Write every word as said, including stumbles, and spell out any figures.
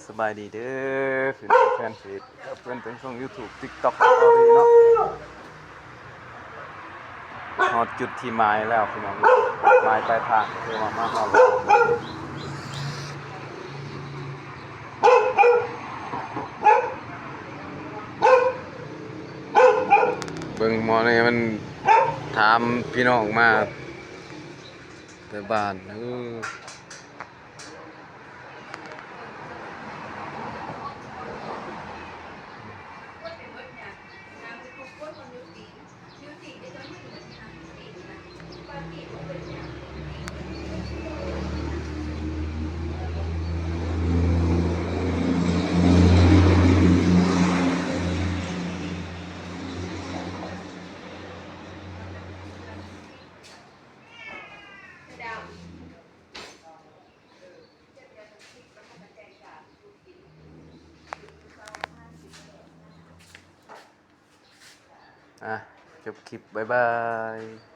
สบายดีเด้อพี่น้องแฟนเพจกับเพื่อนเป็นช่อง YouTube TikTok เกาหลีเนาะ ฮอดจุดที่หมายแล้วพี่น้อง หมายปลายทางคือว่ามาฮอดแล้ว เบิ่งหมอนี่มันถามพี่น้องมาแต่บ้าน เออ อ่ะ จบคลิป บ๊ายบาย